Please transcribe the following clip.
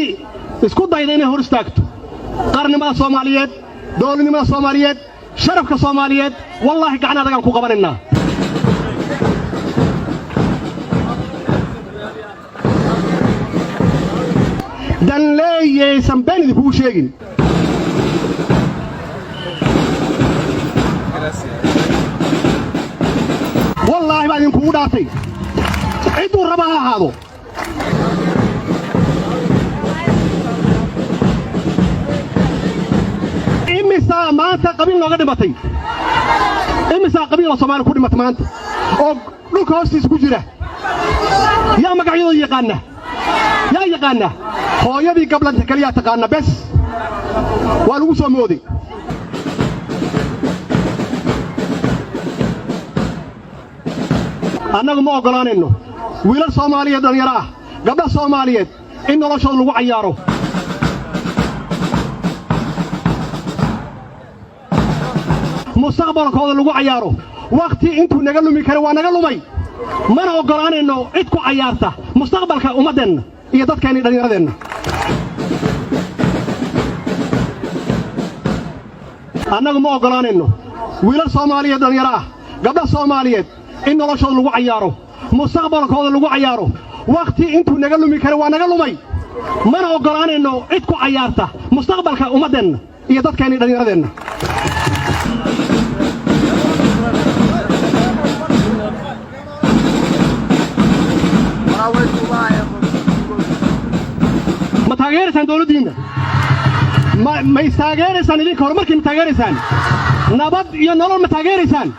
Ciddii isku dayda inay hor istaagto qarnimada Soomaaliyeed, dowladnimada Soomaaliyeed, sharafka Soomaaliyeed, wallaahi gacan adagaan ku qabanaynaa. Danleeyaysan been idinkugu sheegin. Wallaahi baa idinkugu dhaartay, cidduu raba ha ahaado. Imisaa maanta qabiil nooga dhimatay? Imisaa qabiil oo Soomaaliya ku dhimatay maanta oo dhulka hoostiisa ku jira? Yaa magacyadooda yaqaanna? Yaa yaqaanna? Hooyadii gablanta keliyaa taqaanna. Bes, waa lagu soo mooday. Annagu ma oggolaanayno wiilal Soomaaliyeed, dhallinyaro ah, gabdha Soomaaliyeed in noloshooda lagu cayaaro, mustaqbalkooda lagu cayaaro. Wakhti intuu naga lumi kara waa naga lumay. Mana oggolaanayno cid ku cayaarta mustaqbalka ummaddeenna iyo dadkeenna iyo dhallinyaradeenna. Annagu ma oggolaanayno wiilal Soomaaliyeed, dhallinyaro ah, gabdha Soomaaliyeed in noloshooda lagu cayaaro, mustaqbalkooda lagu cayaaro. Wakhti intuu naga lumi kara waa naga lumay. Mana oggolaanayno cid ku cayaarta mustaqbalka ummaddeenna iyo dadkeenna iyo dhallinyaradeenna. Ma taageeraysaan dawladdiinna? Ma istaageeraysaan idinka? Horumarkii ma taageeraysaan? Nabad iyo Nolol ma taageeraysaan?